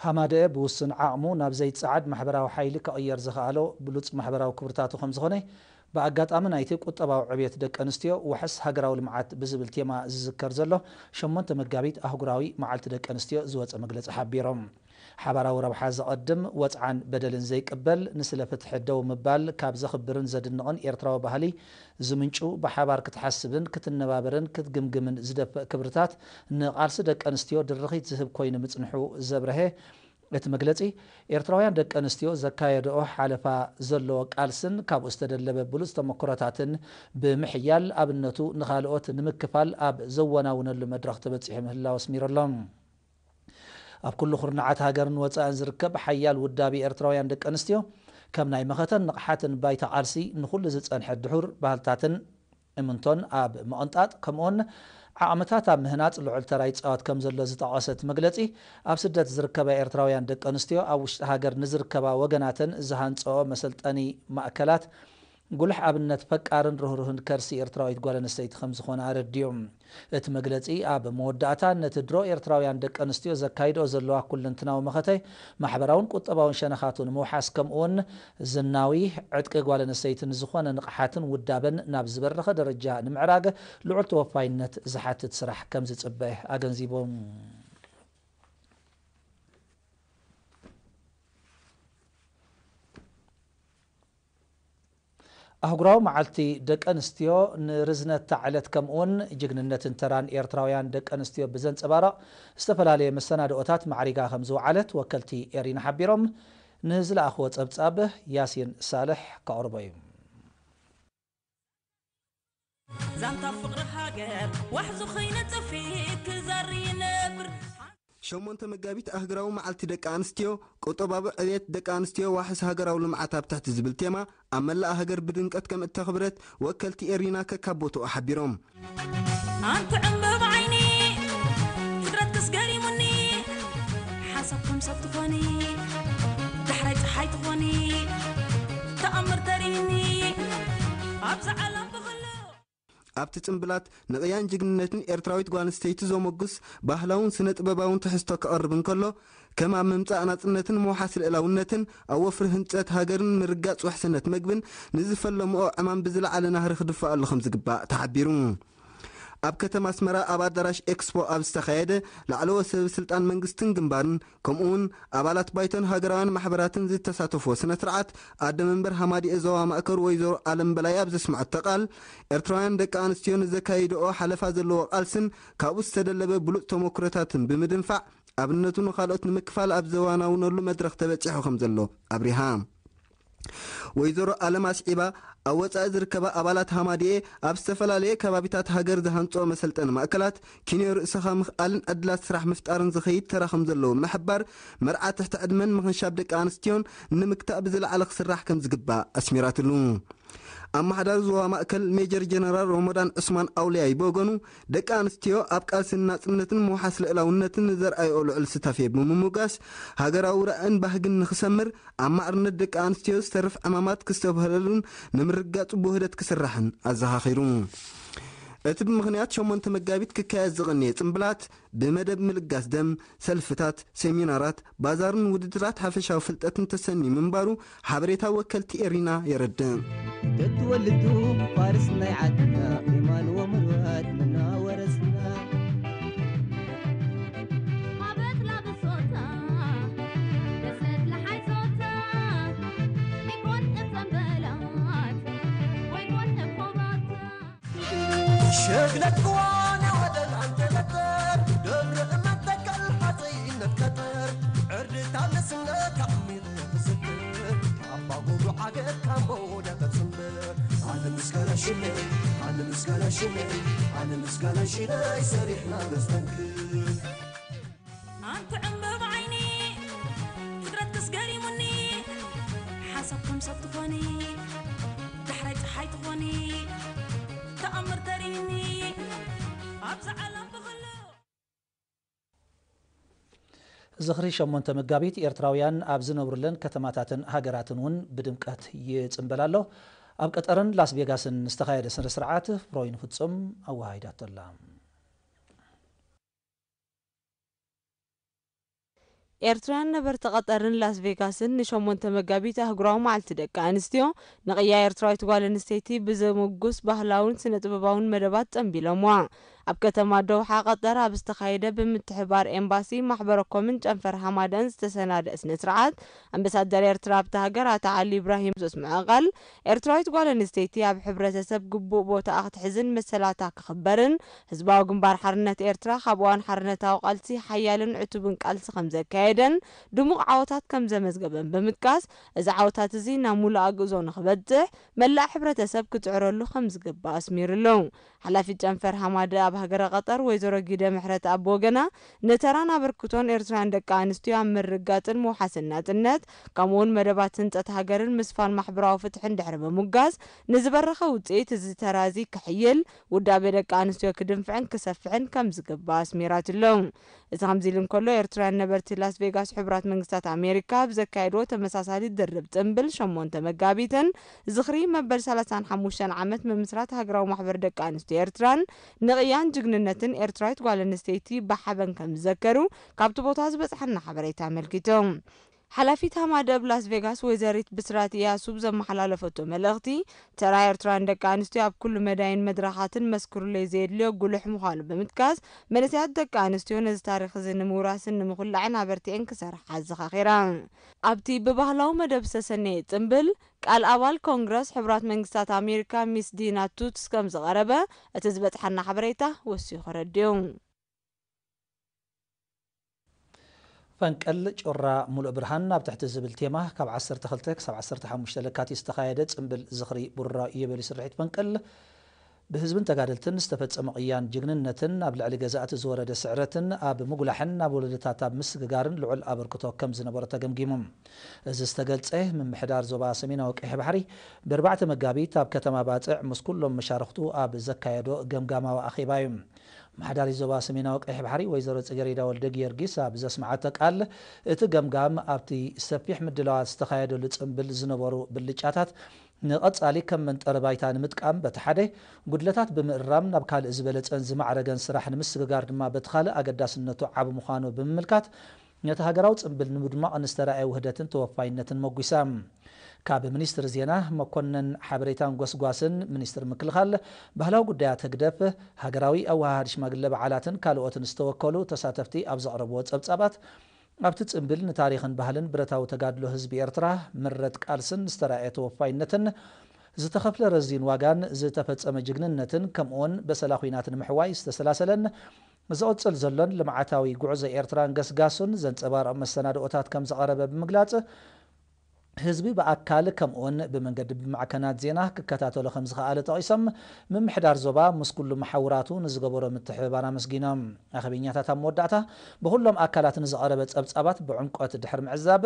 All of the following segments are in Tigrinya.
ሃማደኤ ብውሱን ዓቕሙ ናብ ዘይጸዓድ ማሕበራዊ ሓይሊ ከቕየር ዝኸኣሎ ብሉጽ ማሕበራዊ ክብርታቱ ከም ዝኾነ፣ ብኣጋጣሚ ናይቲ ቁጠባዊ ዕብየት ደቂ ኣንስትዮ ዋሕስ ሃገራዊ ልምዓት ብዝብል ቴማ ዝዝከር ዘሎ ሸሞንተ መጋቢት ኣህጉራዊ መዓልቲ ደቂ ኣንስትዮ ዝወጸ መግለጺ ሓቢሮም። ሓባራዊ ረብሓ ዘቐድም፣ ወጽዓን በደልን ዘይቅበል፣ ንስለ ፍትሒ ደው ምባል ካብ ዘኽብርን ዘድንቕን ኤርትራዊ ባህሊ ዝምንጩ፣ ብሓባር ክትሓስብን ክትነባበርን ክትግምግምን ዝደፍእ ክብርታት፣ ንቓልሲ ደቂ ኣንስትዮ ድርኺት ዝህብ ኮይኑ ምጽንሑ ዘብረሀ እቲ መግለጺ፣ ኤርትራውያን ደቂ ኣንስትዮ ዘካየድኦ ሓለፋ ዘለዎ ቃልስን ካብኡ ዝተደለበ ብሉጽ ተመክሮታትን ብምሕያል፣ ኣብነቱ ንኻልኦት ንምክፋል ኣብ ዘወናውነሉ መድረኽ ተበጺሑ ምህላው ኣስሚሩ ኣሎ። ኣብ ኩሉ ኩርናዓት ሃገርን ወጻእን ዝርከብ ሓያል ውዳቤ ኤርትራውያን ደቂ ኣንስትዮ፣ ከም ናይ መኸተን ንቕሓትን ባይታ ቃልሲ ንኹሉ ዝጸንሐ ድሑር ባህልታትን እምንቶን ኣብ ምቕንጣጥ፣ ከምኡውን ዓቕምታት ኣብ ምህናጽ ልዑል ተራ ይጻወት ከም ዘሎ ዝጠቐሰ እቲ መግለጺ፣ ኣብ ስደት ዝርከባ ኤርትራውያን ደቂ ኣንስትዮ ኣብ ውሽጢ ሃገር ንዝርከባ ወገናተን ዝሃንጸኦ መሰልጠኒ ማእከላት፣ ጉሉሕ ኣብነት ፈቃርን ርህሩህን ከርሲ ኤርትራዊት ጓል ኣንስተይቲ ከም ዝኾነ ኣረዲኡ። እቲ መግለጺ ኣብ መወዳእታ፣ ነቲ ድሮ ኤርትራውያን ደቂ ኣንስትዮ ዘካይድኦ ዘለዋ ኩለንትናዊ መኸተ፣ ማሕበራውን ቁጠባውን ሸነኻቱ ንምውሓስ፣ ከምኡውን ዝናዊ ዕጥቂ ጓል ኣንስተይቲ ንዝኾነ ንቕሓትን ውዳበን ናብ ዝበረኸ ደረጃ ንምዕራግ ልዑል ተወፋይነት ዝሓትት ስራሕ ከም ዝጽበ ኣገንዚቡ። ኣህጉራዊ መዓልቲ ደቂ ኣንስትዮ ንርዝነት እታ ዕለት ከምኡውን ጅግንነትን ተራን ኤርትራውያን ደቂ ኣንስትዮ ብዘንጸባርቕ ዝተፈላለየ መሰናድኦታት ማዕሪጋ ከም ዝወዓለት ወከልቲ ኤሪና ሓቢሮም። ንዝለኣኽዎ ጸብጻብ ያሲን ሳልሕ ከቕርቦ እዩ። ዛንታ ፍቕሪ ሃገር ዋሕዙ ኸይነጽፊ ክዘሪ ይነብር። ሸሞንተ መጋቢት ኣህግራዊ መዓልቲ ደቂ ኣንስትዮ፣ ቁጠባዊ ዕብየት ደቂ ኣንስትዮ ዋሕስ ሃገራዊ ልምዓት ኣብ ትሕቲ ዝብል ቴማ ኣብ መላእ ሃገር ብድምቀት ከም እተኽብረት ወከልቲ ኤሪና ከካብ ቦትኡ ሓቢሮም። ኣንቲ ዕምበባ ዓይኒ ፍጥረት ክስገሪሙኒ ሓሳብ ከም ሰብ ትኾኒ ዳሕራይ ፀሓይ ትኾኒ ተኣምር ተሪኒ ኣብዛ ዓለም ብኽሉ ኣብቲ ጽምብላት ንቕያን ጅግንነትን ኤርትራዊት ጓል ኣንስተይቲ ዘሞግስ ባህላውን ስነ ጥበባውን ትሕዝቶ ክቐርብ እንከሎ፣ ከም ኣብ ምምጻእ ናጽነትን ምውሓስ ልእላውነትን፣ ኣብ ወፍሪ ህንጸት ሃገርን ምርጋጽ ውሕስነት መግብን ንዝፈለምኦ ዕማም ብዝለዓለ ናህሪ ክድፋኣሉ ከም ዝግባእ ተሓቢሩ። ኣብ ከተማ ኣስመራ ኣብ ኣዳራሽ ኤክስፖ ኣብ ዝተኻየደ ላዕለዎት ሰብ ስልጣን መንግስትን ግንባርን ከምኡውን ኣባላት ባይቶን ሃገራውያን ማሕበራትን ዝተሳተፍዎ ስነ ስርዓት፣ ኣደ መንበር ሃማዲኤ ዞባ ማእከል ወይዘሮ ኣለም በላይ ኣብ ዘስምዐቶ ቃል፣ ኤርትራውያን ደቂ ኣንስትዮ ንዘካይድኦ ሓለፋ ዘለዎ ቃልስን ካብኡ ዝተደለበ ብሉጽ ተመኩሮታትን ብምድንፋዕ፣ ኣብነቱ ንኻልኦት ንምክፋል ኣብ ዘዋናውነሉ መድረኽ ተበጺሑ ከም ዘሎ ኣብሪሃ። ወይዘሮ ኣለም ኣስዒባ፣ ኣብ ወጻኢ ዝርከባ ኣባላት ሃማዲኤ ኣብ ዝተፈላለየ ከባቢታት ሃገር ዝሃንጽኦ መሰልጠኒ ማእከላት፣ ኪንዮ ርእስኻ ምኽኣልን ዕድላት ስራሕ ምፍጣርን ዝኸይድ ተራ ከም ዘለዎ ብምሕባር፣ መርዓ ትሕቲ ዕድመን ምኽንሻብ ደቂ ኣንስትዮን ንምግታእ ብዝለዓለ ክስራሕ ከም ዝግባእ ኣስሚራትሉ። ኣመሓዳሪ ዞባ ማእከል ሜጀር ጀነራል ሮሞዳን ዑስማን ኣውልያይ ብወገኑ፣ ደቂ ኣንስትዮ ኣብ ቃልስን ናጽነትን ምውሓስ ልእላውነትን ንዘርኣይኦ ልዑል ስታፌ ብምሙጋስ፣ ሃገራዊ ራእን ባህግን ንኽሰምር፣ ኣብ ማዕርነት ደቂ ኣንስትዮ ዝተርፍ ዕማማት ክስተብህለሉን ንምርግጋጹ ብውህደት ክስራሕን ኣዘኻኺሩ። እቲ ብምኽንያት ሸሞንተ መጋቢት ክካየድ ዝቐነየ ጽምብላት፣ ብመደብ ምልጋስ ደም፣ ሰልፍታት፣ ሴሚናራት፣ ባዛርን ውድድራት ሓፈሻዊ ፍልጠትን ተሰንዩ ምንባሩ ሓበሬታ ወከልቲ ኤሪና የረድእ። ተትወልዱ ፋርስ ናይ ዓድና፣ የማን ወምርዋት መናወረስና። ሃበት ላብሶታ፣ ደሰት ለሓይሶታ፣ ይኮን እተንበላት፣ ወይኮን እኮባታ። ሸግለት ቅዋን ወደን ኣንተ ለጠር፣ ደብረ እመተከል ሓፀይነት ቀጠር፣ ዕርድታ ንስነት ኣሚር ክዝክር፣ ኣባ ጉዱ ዓገት ካምቦ ወደ ተፅምበር። ኣነ ምስጋና ሽመይ፣ ኣነ ምስጋና ሽመይ፣ ኣነ ምስጋና ሽመይ ሰሪሕና ነስተንክር። ኣንቲ ዕምበባ ዓይኒ ፍጥረት ክስገሪሙኒ ሓሳብ ከም ሰብ ትኾኒ ዳሕራይ ፀሓይ ትኾኒ ተኣምር ተሪኒ ኣብዚ ዓለም ብኽሉ። ዝኽሪ ሸሞንተ መጋቢት ኤርትራውያን ኣብ ዝነብሩለን ከተማታትን ሃገራትን እውን ብድምቀት ይጽንበል ኣሎ። ኣብ ቀጠርን ላስ ቬጋስን ዝተኻየደ ስነ ስርዓት ፍሮይን ፍጹም ኣወሃሂዳቶ ኣላ። ኤርትራውያን ነበርቲ ቀጠርን ላስ ቬጋስን ንሸሞንተ መጋቢት ኣህጉራዊ መዓልቲ ደቂ ኣንስትዮ ንቕያ ኤርትራዊት ጓል ኣንስተይቲ ብዘመጉስ ባህላውን ስነ ጥበባውን መደባት ጸንቢሎምዋ። ኣብ ከተማ ዶውሓ ቀጠር ኣብ ዝተኻየደ ብምትሕባር ኤምባሲ ማሕበረኮምን ጨንፈር ሃማደን ዝተሰናደአ ስነ ስርዓት ኣምባሳደር ኤርትራ ኣብቲ ሃገር ኣቶ ዓሊ ኢብራሂም ዘስምዖ ቃል፣ ኤርትራዊት ጓል ኣንስተይቲ ኣብ ሕብረተሰብ ግቡእ ቦታኣ ክትሕዝን መሰላታ ክኽበርን ህዝባዊ ግንባር ሓርነት ኤርትራ ካብ እዋን ሓርነታዊ ቃልሲ ሓያልን ዕቱብን ቃልሲ ከም ዘካየደን ድሙቕ ዓወታት ከም ዘመዝገበን ብምጥቃስ፣ እዚ ዓወታት እዚ ናብ ሙሉእ ኣግእዞ ንኽበጽሕ መላእ ሕብረተሰብ ክጽዕረሉ ከም ዝግባእ ኣስሚሩሉ። ሓላፊት ጨንፈር ሃማደ ኣብ ሃገረ ቀጠር ወይዘሮ ጊደ ምሕረት ኣብ ወገና፣ ንተራን ኣበርክቶን ኤርትራውያን ደቂ ኣንስትዮ ኣብ ምርግጋጽን ምውሓስን ናጽነት፣ ከምኡውን መደባት ህንጸት ሃገርን ምስፋን ማሕበራዊ ፍትሕን ድሕሪ ምሙጋስ፣ ንዝበረኸ ውጽኢት እዚ ተራ እዚ ክሕይል፣ ውዳቤ ደቂ ኣንስትዮ ክድንፍዕን ክሰፍሕን ከም ዝግባእ ኣስሚራትሉ። እዚ ከምዚ ኢሉ እንከሎ፣ ኤርትራውያን ነበርቲ ላስ ቬጋስ ሕቡራት መንግስታት ኣሜሪካ ኣብ ዘካየድዎ ተመሳሳሊ ድርብ ጽምብል ሸሞንተ መጋቢትን ዝኽሪ መበል ሰላሳን ሓሙሽተን ዓመት ምምስራት ሃገራዊ ማሕበር ደቂ ኣንስትዮ ኤርትራን ንቕያን ጅግንነትን ኤርትራዊት ጓል ኣንስተይቲ ብሓበን ከም ዝዘከሩ ካብቲ ቦታ ዝበጽሓና ሓበሬታ ኣመልኪቱ። ሓላፊት ሃማደብ ላስ ቬጋስ ወይዘሪት ብስራት ኢያሱ ብዘመሓላለፈቶ መልእኽቲ፣ ተራ ኤርትራውያን ደቂ ኣንስትዮ ኣብ ኩሉ መዳይን መድረኻትን መስክሩለይ ዘየድልዮ ጉሉሕ ምዃኑ ብምጥቃስ፣ መንእሰያት ደቂ ኣንስትዮ ነዚ ታሪኽ እዚ ንምውራስን ንምኹላዕን ኣበርቲዐን ክሰርሓ ኣዘኻኺራ። ኣብቲ ብባህላዊ መደብ ዝተሰነየ ጽምብል፣ ቃል ኣባል ኮንግረስ ሕቡራት መንግስታት ኣሜሪካ ሚስ ዲና ቱትስ ከም ዝቐረበ እቲ ዝበጽሓና ሓበሬታ ወሲኹ ረድዩ። ፈንቅል ጩራ ሙሉእ ብርሃን ኣብ ትሕቲ ዝብል ቴማ ካብ ዓሰርተ ክልተ ክሳብ ዓሰርተ ሓሙሽተ ለካቲት ዝተኻየደ ጽምብል ዝኽሪ ቡራ ኢዮቤልዩ ስርሒት ፈንቅል፣ ብህዝብን ተጋደልትን ዝተፈጸመ ቅያን ጅግንነትን፣ ኣብ ልዕሊ ገዛእቲ ዝወረደ ስዕረትን ኣብ ምጉላሕን ናብ ወለዶታት ኣብ ምስግጋርን ልዑል ኣበርክቶ ከም ዝነበሮ ተገምጊሙ። እዚ ዝተገልጸ፣ ምምሕዳር ዞባ ሰሜናዊ ቀይሕ ባሕሪ ብኣርባዕተ መጋቢት ኣብ ከተማ ባጽዕ ምስ ኩሎም መሻርኽቱ ኣብ ዘካየዶ ገምጋማዊ ኣኼባ እዩ። ኣመሓዳሪት ዞባ ሰሜናዊ ቀይሕ ባሕሪ ወይዘሮ ጽጌሬዳ ወልደ ጊዮርጊስ ኣብ ዘስምዓቶ ቃል፣ እቲ ገምጋም ኣብቲ ሰፊሕ ምድላዋት ዝተኻየደሉ ጽምብል ዝነበሩ ብልጫታት ንቐጻሊ ከም መንጠሪ ባይታ ንምጥቃም በቲ ሓደ፣ ጉድለታት ብምእራም ናብ ካልእ ዝበለጸን ዝማዕረገን ስራሕ ንምስግጋር ድማ በቲ ካልእ ኣገዳስነቱ ዓቢ ምዃኑ ብምምልካት፣ ነቲ ሃገራዊ ጽምብል ንምድማቕ ንዝተራእየ ውህደትን ተወፋይነትን መጒሳ። ካብ ሚኒስትሪ ዜና፣ መኮነን ሓበሬታን ጎስጓስን፣ ሚኒስትሪ ምክልኻል፣ ባህላዊ ጉዳያት ህግደፍ፣ ሃገራዊ ኣወሃሃዲ ሽማግለ በዓላትን ካልኦትን ዝተወከሉ ተሳተፍቲ ኣብ ዘቕረብዎ ጸብጻባት፣ ኣብቲ ጽምብል ንታሪኽን ባህልን ብረታዊ ተጋድሎ ህዝቢ ኤርትራ፣ ምረት ቃልስን ዝተራእየ ተወፋይነትን፣ ዝተኸፍለ ረዚን ዋጋን ዝተፈጸመ ጅግንነትን፣ ከምኡውን በሰላ ኲናት ንምሕዋይ ዝተሰላሰለን ዝቕጽል ዘሎን ልምዓታዊ ጉዕዞ ኤርትራን ገስጋሱን ዘንጸባርቕ መሰናድኦታት ከም ዝቐረበ ብምግላጽ፣ ህዝቢ ብኣካል ከምኡውን ብመንገዲ ብማዕከናት ዜና ክከታተሎ ከም ዝኸኣለ ጠቒሶም፣ ምምሕዳር ዞባ ምስ ኩሉ መሓውራቱ ንዝገበሮ ምትሕብባር ኣመስጊኖም። ኣኼበኛታት ኣብ መወዳእታ ብኹሎም ኣካላት ንዝቐረበ ጸብጻባት ብዕምቆት ድሕሪ ምዕዛብ፣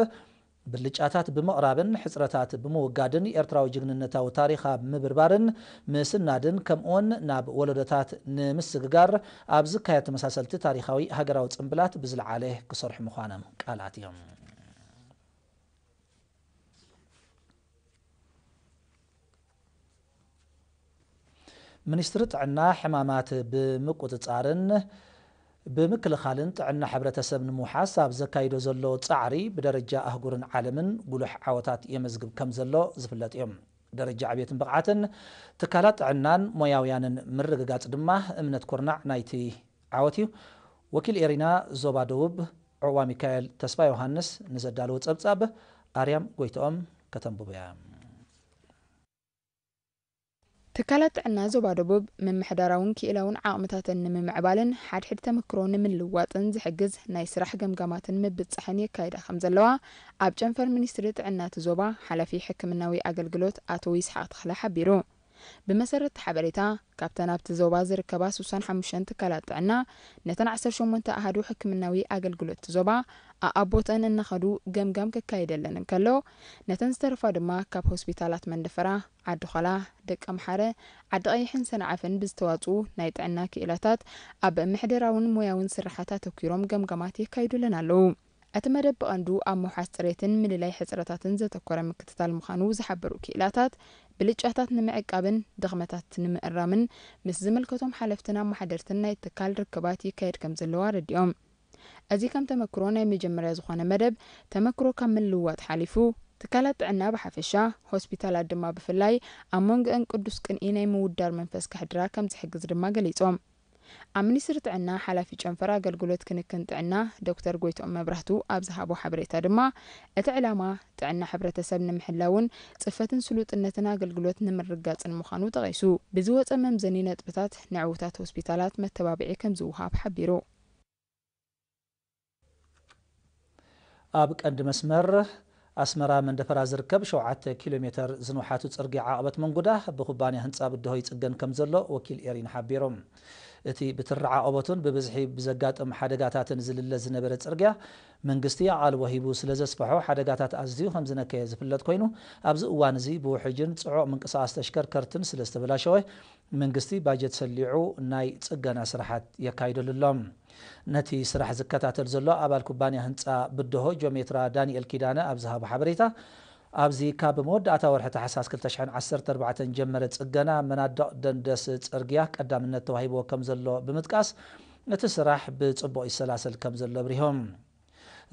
ብልጫታት ብምቕራብን ሕጽረታት ብምውጋድን ኤርትራዊ ጅግንነታዊ ታሪኽ ኣብ ምብርባርን ምስናድን ከምኡውን ናብ ወለዶታት ንምስግጋር ኣብ ዝካየድ ተመሳሰልቲ ታሪኻዊ ሃገራዊ ጽምብላት ብዝለዓለ ክሰርሑ ምዃኖም ቃል ኣትዮም። ሚኒስትሪ ጥዕና ሕማማት ብምቁጽጻርን ብምክልኻልን ጥዕና ሕብረተሰብ ንምውሓስ ኣብ ዘካይዶ ዘሎ ጻዕሪ ብደረጃ ኣህጉርን ዓለምን ጉሉሕ ዓወታት የመዝግብ ከም ዘሎ ዝፍለጥ እዩ። ደረጃ ዕብየትን ብቕዓትን ትካላት ጥዕናን ሞያውያንን ምርግጋጽ ድማ እምነት ኩርናዕ ናይቲ ዓወት እዩ። ወኪል ኤሪና ዞባ ደቡብ ዑቕባ ሚካኤል ተስፋ ዮሃንስ ንዘዳለዎ ጸብጻብ ኣርያም ጎይትኦም ከተንብቦ እያ። ትካላት ጥዕና ዞባ ደቡብ ምምሕዳራውን ክኢላውን ዓቕምታተን ንምምዕባልን ሓድሕድ ተመክሮ ንምልውዋጥን ዝሕግዝ ናይ ስራሕ ገምጋማትን ምብጻሕን የካይዳ ከም ዘለዋ ኣብ ጨንፈር ሚኒስትሪ ጥዕና እቲ ዞባ ሓላፊ ሕክምናዊ ኣገልግሎት ኣቶ ይስሓቕ ተኽለ ሓቢሩ። ብመሰረት እቲ ሓበሬታ፣ ካብተን ኣብቲ ዞባ ዝርከባ ስሳን ሓሙሽተን ትካላት ጥዕና፣ ነተን ዓሰርተ ሸሞንተ ኣሃዱ ሕክምናዊ ኣገልግሎት እቲ ዞባ ኣኣቦተን እናኸዱ ገምጋም ክካየደለን እንከሎ፣ ነተን ዝተረፋ ድማ ካብ ሆስፒታላት መንደፈራ፣ ዓዲ ዃላ፣ ደቀምሓረ፣ ዓዲ ቀይሕን ሰንዓፈን ብዝተዋፅኡ ናይ ጥዕና ክኢላታት ኣብ ምሕደራውን ሞያውን ስራሓት ኣተኲሮም ገምጋማት የካይዱለን ኣለዉ። እቲ መደብ ብቐንዱ ኣብ ምውሓስ ፅሬትን ምልላይ ሕፅረታትን ዘተኮረ ምክትታል ምዃኑ ዝሓበሩ ክኢላታት፣ ብልጫታት ንምዕቃብን ድኽመታት ንምእራምን ምስ ዝምልከቶም ሓለፍትን ኣመሓደርትን ናይ ትካል ርክባት ይካየድ ከም ዘለዋ ኣረዲኦም። እዚ ከም ተመክሮ ናይ መጀመርያ ዝኾነ መደብ፣ ተመክሮ ካብ ምልውዋጥ ሓሊፉ፣ ትካላት ጥዕና ብሓፈሻ፣ ሆስፒታላት ድማ ብፍላይ፣ ኣብ መንጎአን ቅዱስ ቅንኢ ናይ ምውዳር መንፈስ ከሕድራ ከም ዝሕግዝ ድማ ገሊጾም። ኣብ ሚኒስትሪ ጥዕና ሓላፊ ጨንፈር ኣገልግሎት ክንክን ጥዕና ዶክተር ጎይትኦም መብራህቱ ኣብ ዝሃቦ ሓበሬታ ድማ፣ እቲ ዕላማ ጥዕና ሕብረተሰብ ንምሕላውን ጽፈትን ስሉጥነትን ኣገልግሎት ንምርግጋጽን ምዃኑ ጠቒሱ፣ ብዝወጸ መምዘኒ ነጥብታት ንዕዉታት ሆስፒታላት መተባብዒ ከም ዝወሃብ ሓቢሩ። ኣብ ቀንዲ መስመር ኣስመራ መንደፈራ ዝርከብ ሸውዓተ ኪሎ ሜተር ዝንውሓቱ ጽርግያ ዓቐበት መንጉዳ ብኩባንያ ህንጻ ብድሆ ይጽገን ከም ዘሎ ወኪል ኤሪና ሓቢሩ። እቲ ብትሪ ዓቐበቱን ብብዝሒ ብዘጋጥም ሓደጋታትን ዝልለ ዝነበረ ጽርግያ፣ መንግስቲ ኣቓልቦ ሂቡ ስለ ዘስፍሖ፣ ሓደጋታት ኣዝዩ ከም ዝነከየ ዝፍለጥ ኮይኑ፣ ኣብዚ እዋን እዚ ብውሕጅን ጽዑቕ ምንቅስቓስ ተሽከርከርትን ስለ ዝተበላሸወ፣ መንግስቲ ባጀት ሰሊዑ ናይ ጽገና ስራሓት የካይደሉ ኣሎ። ነቲ ስራሕ ዝከታተል ዘሎ ኣባል ኩባንያ ህንጻ ብድሆ ጆሜትራ ዳንኤል ኪዳነ ኣብ ዝሃቦ ሓበሬታ፣ ኣብዚ ካብ መወዳእታ ወርሒ ታሕሳስ ክልተ ሽሕን ዓሰርተ ኣርባዕተን ጀመረ ጽገና መናድቕ ደንደስ ጽርግያ ቀዳምነት ተዋሂብዎ ከም ዘሎ ብምጥቃስ፣ እቲ ስራሕ ብጽቡቕ ይሰላሰል ከም ዘሎ ኣብሪሆም።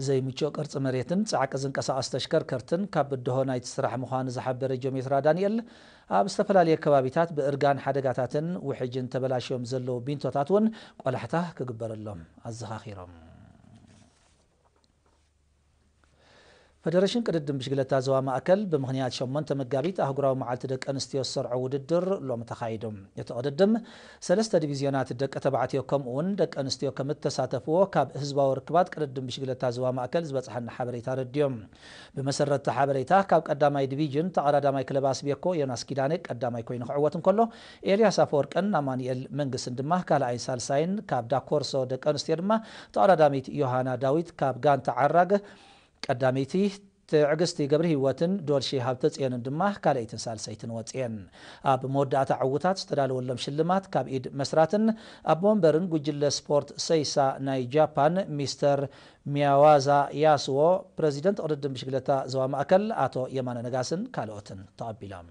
ዘይምቹእ ቅርጺ መሬትን ጻዕቂ ዝንቀሳቐስ ተሽከርከርትን ካብ ብድሆ ናይቲ ስራሕ ምዃኑ ዝሓበረ ጆሜትራ ዳንኤል፣ ኣብ ዝተፈላለየ ከባቢታት ብእርጋን ሓደጋታትን ውሕጅን ተበላሽዮም ዘለዉ ቢንቶታት እውን ቆላሕታ ክግበረሎም ኣዘኻኺሮም። ፈደረሽን ቅድድም ብሽግለታ ዞባ ማእከል ብምኽንያት ሸሞንተ መጋቢት ኣህጉራዊ መዓልቲ ደቂ ኣንስትዮ ዝሰርዖ ውድድር ሎሚ ተኻይዱ። እቲ ቅድድም ሰለስተ ዲቪዝዮናት ደቂ ተባዕትዮ ከምኡ እውን ደቂ ኣንስትዮ ከም እተሳተፍዎ ካብ ህዝባዊ ርክባት ቅድድም ብሽግለታ ዞባ ማእከል ዝበጽሓና ሓበሬታ ኣረድዮም። ብመሰረት እቲ ሓበሬታ ካብ ቀዳማይ ዲቪዥን ተቐዳዳማይ ክለብ ኣስቤኮ ዮናስ ኪዳነ ቀዳማይ ኮይኑ ክዕወት እንከሎ፣ ኤልያስ ኣፈወርቅን ኣማኑኤል መንግስን ድማ ካልኣይን ሳልሳይን፣ ካብ ዳኮርሶ ደቂ ኣንስትዮ ድማ ተቐዳዳሚት ዮሃና ዳዊት ካብ ጋንታ ዓራግ ቀዳመይቲ፣ ትዕግስቲ ገብረህይወትን ዶልሺ ሃብተጽዮንን ድማ ካልኣይትን ሳልሰይትን ወጽየን። ኣብ መወዳእታ ዕዉታት ዝተዳለወሎም ሽልማት ካብ ኢድ መስራትን ኣቦ ወንበርን ጉጅለ ስፖርት ሰይሳ ናይ ጃፓን ሚስተር ሚያዋዛ ያስዎ፣ ፕረዚደንት ቅድድም ብሽግለታ ዞባ ማእከል ኣቶ የማነ ነጋስን ካልኦትን ተቐቢሎም።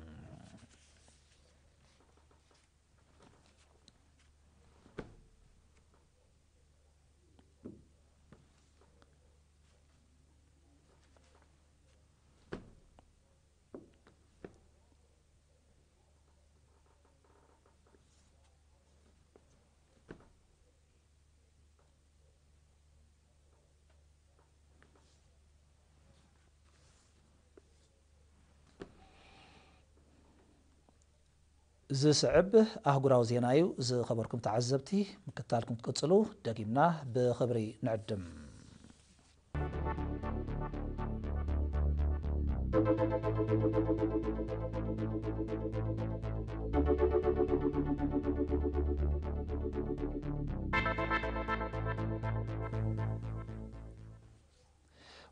ዝስዕብ ኣህጉራዊ ዜና እዩ። ዝኸበርኩም ተዓዘብቲ፣ ምክትታልኩም ክትቅጽሉ ደጊምና ብኽብሪ ንዕድም።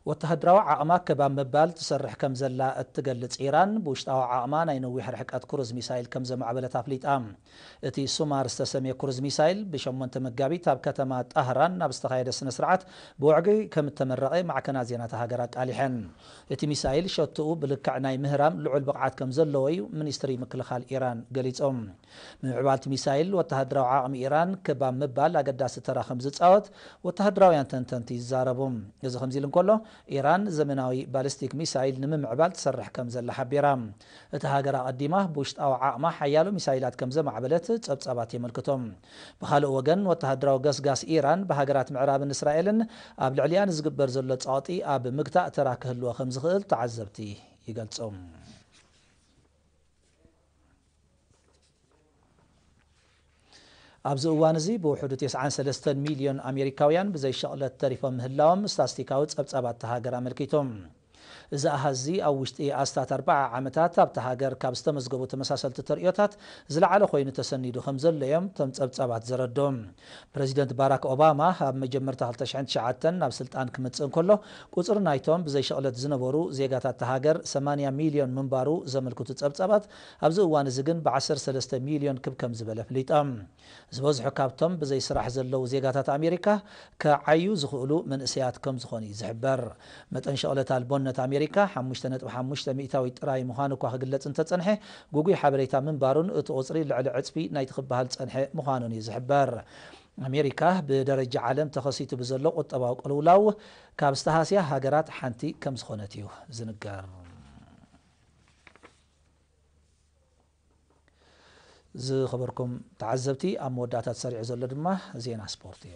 ወተሃደራዊ ዓቕማ ከብ ኣብ ምባል ትሰርሕ ከም ዘላ እትገልጽ ኢራን፣ ብውሽጣዊ ዓቕማ ናይ ነዊሕ ርሕቀት ክሩዝ ሚሳይል ከም ዘማዕበለት ኣፍሊጣ። እቲ ሱማር ዝተሰምየ ክሩዝ ሚሳይል፣ ብሸሞንተ መጋቢት ኣብ ከተማ ጣህራን ኣብ ዝተኻየደ ስነ ስርዓት ብወግዒ ከም እተመረቐ ማዕከናት ዜና እታ ሃገር ኣቃሊሐን። እቲ ሚሳይል ሸቶኡ ብልክዕ ናይ ምህራም ልዑል ብቕዓት ከም ዘለዎ እዩ ሚኒስትሪ ምክልኻል ኢራን ገሊጾም። ምምዕባል እቲ ሚሳይል፣ ወተሃደራዊ ዓቕሚ ኢራን ከብ ኣብ ምባል ኣገዳሲ ተራ ከም ዝጻወት ወተሃደራውያን ተንተንቲ ይዛረቡ። እዚ ከምዚ ኢሉ እንከሎ፣ ኢራን ዘመናዊ ባሊስቲክ ሚሳይል ንምምዕባል ትሰርሕ ከም ዘላ ሓቢራ። እታ ሃገር ኣቐዲማ ብውሽጣዊ ዓቕማ ሓያሎ ሚሳይላት ከም ዘማዕበለት ጸብጻባት የመልክቶ። ብኻልእ ወገን፣ ወተሃደራዊ ገስጋስ ኢራን ብሃገራት ምዕራብን እስራኤልን ኣብ ልዕሊኣ ንዝግበር ዘሎ ጸቕጢ ኣብ ምግታእ ተራ ክህልዎ ከም ዝኽእል ተዓዘብቲ ይገልጹ። ኣብዚ እዋን እዚ ብውሕዱ ተስዓን ሰለስተን ሚልዮን ኣሜሪካውያን ብዘይ ሸቕለት ተሪፎም ምህላዎም ስታስቲካዊ ጸብጻባት እታ ሃገር ኣመልኪቱ። እዚ ኣሃዝ እዚ ኣብ ውሽጢ ኣስታት ኣርብዓ ዓመታት ኣብታ ሃገር ካብ ዝተመዝገቡ ተመሳሰልቲ ተርእዮታት ዝለዓለ ኮይኑ ተሰኒዱ ከም ዘሎ እዮም እቶም ጸብጻባት ዘረድኡ። ፕረዚደንት ባራክ ኦባማ ኣብ መጀመርታ ክልተ ሽሕን ትሽዓተን ናብ ስልጣን ክመጽእ እንከሎ፣ ቁጽሪ ናይቶም ብዘይ ሸቕለት ዝነበሩ ዜጋታት እታ ሃገር ሰማንያ ሚልዮን ምንባሩ ዘመልክቱ ጸብጻባት፣ ኣብዚ እዋን እዚ ግን ብ ዓሰርተ ሰለስተ ሚልዮን ክብ ከም ዝበለ ኣፍሊጦም። ዝበዝሑ ካብቶም ብዘይ ስራሕ ዘለዉ ዜጋታት ኣሜሪካ፣ ከዓዩ ዝኽእሉ መንእሰያት ከም ዝኾኑ እዩ ዝሕበር። መጠን ሸቕለት ኣልቦነት ኣሜሪካ፣ ሓሙሽተ ነጥቢ ሓሙሽተ ሚእታዊት ጥራይ ምዃኑ እኳ ክግለጽ እንተጸንሐ፣ ግጉይ ሓበሬታ ምንባሩን እቲ ቁጽሪ ልዕሊ ዕጽፊ ናይቲ ክበሃል ዝጸንሐ ምዃኑን እዩ ዝሕበር። ኣሜሪካ ብደረጃ ዓለም ተኸሲቱ ብዘሎ ቁጠባዊ ቅልውላው ካብ ዝተሃስያ ሃገራት ሓንቲ ከም ዝኾነት እዩ ዝንገር። ዝኸበርኩም ተዓዘብቲ፣ ኣብ መወዳእታ ተሰሪዑ ዘሎ ድማ ዜና ስፖርት እዩ።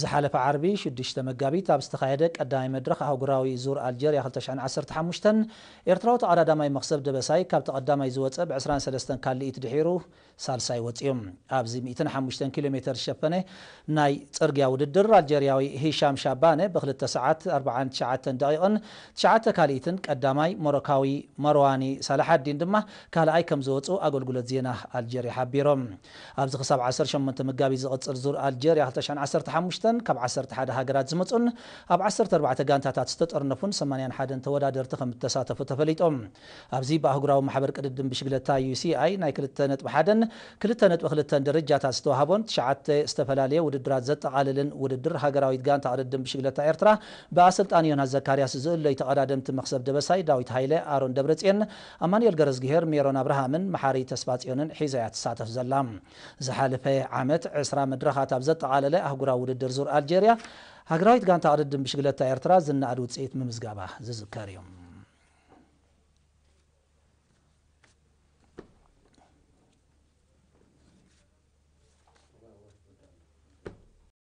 ዝሓለፈ ዓርቢ ሽዱሽተ መጋቢት ኣብ ዝተኻየደ ቀዳማይ መድረኽ ኣህጉራዊ ዙር ኣልጀርያ ክልተ ሽሕን ዓሰርተ ሓሙሽተን፣ ኤርትራዊ ተቐዳዳማይ መኽሰብ ደበሳይ ካብቲ ቀዳማይ ዝወጸ ብ ዕስራን ሰለስተን ካልኢት ድሒሩ ሳልሳይ ወጺኡ። ኣብዚ ሚእትን ሓሙሽተን ኪሎ ሜተር ዝሸፈነ ናይ ጽርግያ ውድድር ኣልጀርያዊ ሂሻም ሻባነ ብክልተ ሰዓት ኣርባዓን ትሽዓተን ደቂቕን ትሽዓተ ካልኢትን ቀዳማይ ሞሮካዊ መርዋኒ ሳላሓዲን ድማ ካልኣይ ከም ዝወጹ ኣገልግሎት ዜና ኣልጀርያ ሓቢሮም። ኣብዚ ክሳብ ዓሰርተ ሸሞንተ መጋቢት ዝቕጽል ዙር ኣልጀርያ ክልተ ሽሕን ዓሰርተ ሓሙሽተን ካብ ዓሰርተ ሓደ ሃገራት ዝመጹን ኣብ ዓሰርተ ኣርባዕተ ጋንታታት ዝተጠርነፉን ሰማንያን ሓደን ተወዳደርቲ ከም እተሳተፉ ተፈሊጦም። ኣብዚ ብኣህጉራዊ ማሕበር ቅድድም ብሽግለታ ዩ ሲ ኣይ ናይ ክልተ ነጥቢ ሓደን ክልተ ነጥቢ ክልተን ደረጃታት ዝተዋህቦን ትሽዓተ ዝተፈላለየ ውድድራት ዘጠቓልልን ውድድር ሃገራዊት ጋንታ ቅድድም ብሽግለታ ኤርትራ ብኣሰልጣኒ ዮናስ ዘካርያስ ዝእለዩ ተቐዳደምቲ መኽሰብ ደበሳይ ዳዊት ሃይለ፣ ኣሮን ደብረጽዮን፣ ኣማኑኤል ገረዝግሄር፣ ሜሮን ኣብርሃምን መሓሪ ተስፋጽዮንን ሒዛ እያ ትሳተፍ ዘላ። ዝሓለፈ ዓመት ዕስራ መድረኻት ኣብ ዘጠቓለለ ኣህጉራዊ ውድድር ዙር ኣልጀርያ፣ ሃገራዊት ጋንታ ቅድድም ብሽግለታ ኤርትራ ዝነኣድ ውጽኢት ምምዝጋባ ዝዝከር እዩ።